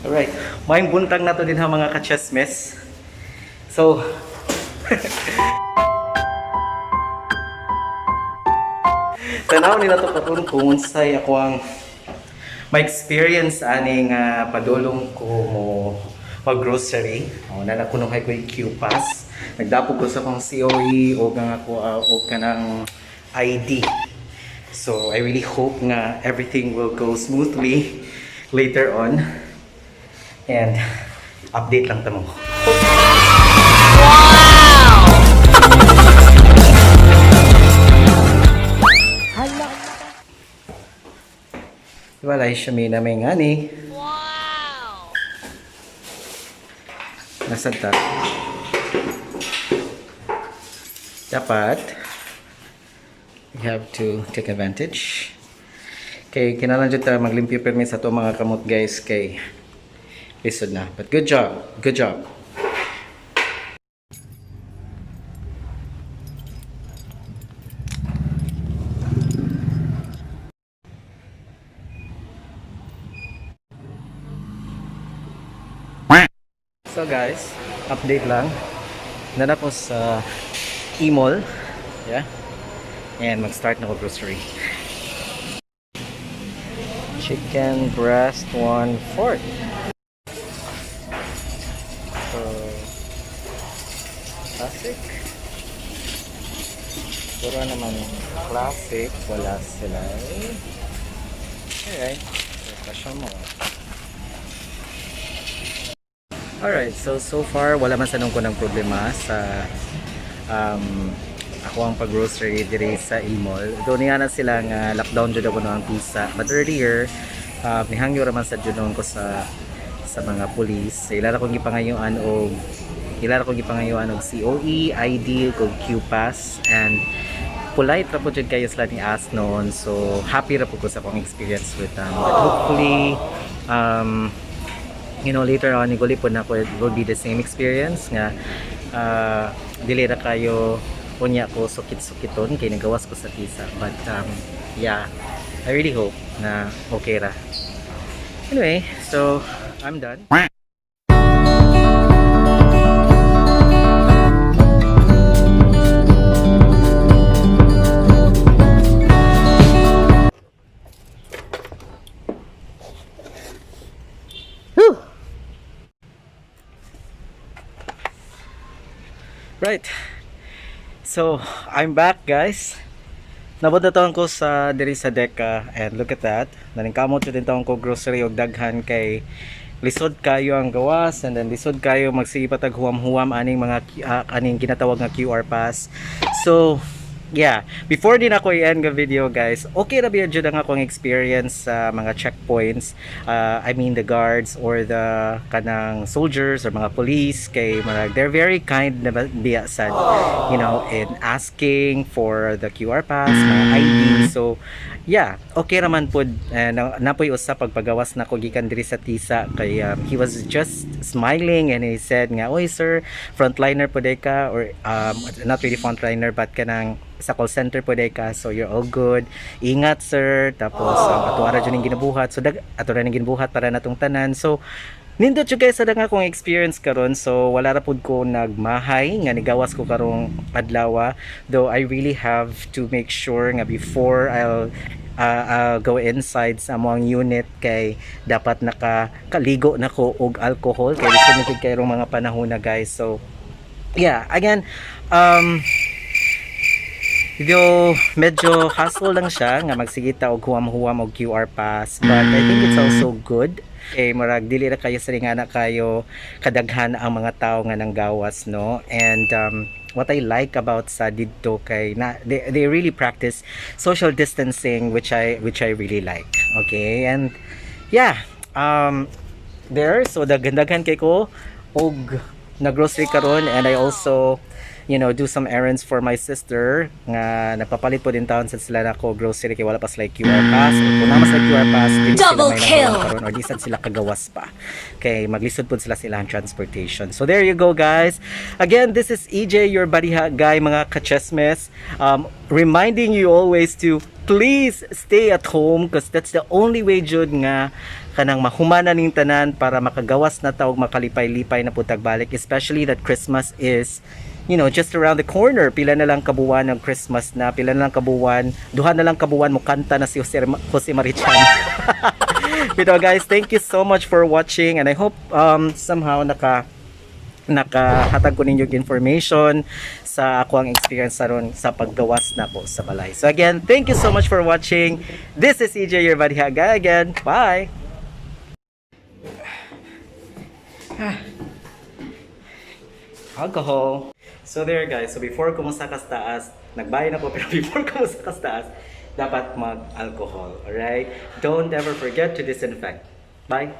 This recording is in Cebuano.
Alright, maayong buntag na to din ha, mga kachesmes. So, tanaw nila to karon kung unsay ako ang my experience aning padulong ko mo mag grocery. O na kuno kay ko Q-Pass. Nagdapog ko sa akong COE o ang ako og kanang ID. So I really hope nga everything will go smoothly later on. And update lang ta mo. Wow! Wala siya may na may ngani. Wow! Nasaan ta? Dapat we have to take advantage. Kay kinahanglan jud ta maglimpyo permi sa ato mga kamot, guys, kay lisod na. But good job. Good job. So guys, update lang. Nana ko sa E-Mall. Yeah. And mag-start na ko grocery. Chicken breast 1/4. So, classic. Puro naman classic. Wala sila. Alright. So, mo. Alright, so so far wala man sa ko ng problema sa ako ang pag-grocery dire sa E-Mall. Doon niya na sila nga lockdown jud ako ang Tisa. But earlier, nihangyo ra man sa jud ko sa mga police. Ila ra kong gipangayuan og COE, ID, ug Q-Pass and polite ra po jud kayo sila ni ask noon. So happy ra po ko sa akong experience with them. But hopefully later on iguli po na ko, it will be the same experience nga dili ra kayo unya ko sukit-sukiton kay nagawas ko sa Tisa. But yeah, I really hope na okay ra. Anyway, so I'm done. Whew! Right. So, I'm back, guys. Nabot na taon ko sa diri sa Deka and look at that. Naningkamot jud din taon ko grocery og daghan kay lisod kayo ang gawas and then lisod kayo magsige pa tag huwam-huwam aning mga aning ginatawag nga QR pass. So, yeah, before din ako i-end nga video, guys, okay ra biya jud ang akong experience sa mga checkpoints. I mean the guards or the kanang soldiers or mga police kay marag they're very kind na biya sad, in asking for the QR pass, mga ID. So, yeah, okay raman pud napoy usa pagpagawas na ko gikan diri sa Tisa kay he was just smiling and he said nga, "Oy sir, frontliner pud ka," or not really frontliner but kanang sa call center pud ka, "So you're all good, ingat sir." Tapos ato ra jud ning ginabuhat, so dag ato ra ning ginabuhat para natong tanan. So nindot jud kay sa nga akong experience karon. So wala ra pud ko nagmahay nga nigawas ko karong adlaw, though I really have to make sure nga before I'll go inside sa among unit kay dapat naka kaligo na ko og alcohol kay lisod na jud kay mga panahon na, guys. So yeah, again, medyo, medyo hassle lang siya nga magsigita og huwam-huwam og QR pass, but I think it's also good kay murag dili ra kayo sa na kayo kadaghan ang mga tao nga nanggawas, no? And what I like about sa didto kay na they really practice social distancing, which I really like. Okay, and yeah, there, so daghan-daghan kay ko og na grocery karon and I also do some errands for my sister nga nagpapalit po din taon sa sila nako grocery kay wala pa sila QR pass or kung naa sila QR pass, dili sila Double may kill! nagawa karon or di sad sila kagawas pa kay maglisod pud sila sa ilang transportation. So there you go, guys. Again, this is EJ, your buddy guy, mga kachesmes, reminding you always to please stay at home because that's the only way jud nga Kanang mahumana ning tanan para makagawas na ta og makalipay-lipay na pud tag balik, especially that Christmas is just around the corner. Pila na lang kabuwan ng Christmas na, pila na lang kabuwan, duha na lang kabuwan, mukanta na si Jose Mari Chan. Pero guys, thank you so much for watching and I hope somehow nakahatag ko ninyo og information sa ako ang experience aron sa paggawas nako sa balay. So again, thank you so much for watching. This is EJ, your buddy Haga again. Bye! Ah. Alcohol. So there, guys, so before ko mosaka sa taas, nagbayad na ko, pero before ko mosaka sa taas, dapat mag-alcohol. Alright? Don't ever forget to disinfect. Bye!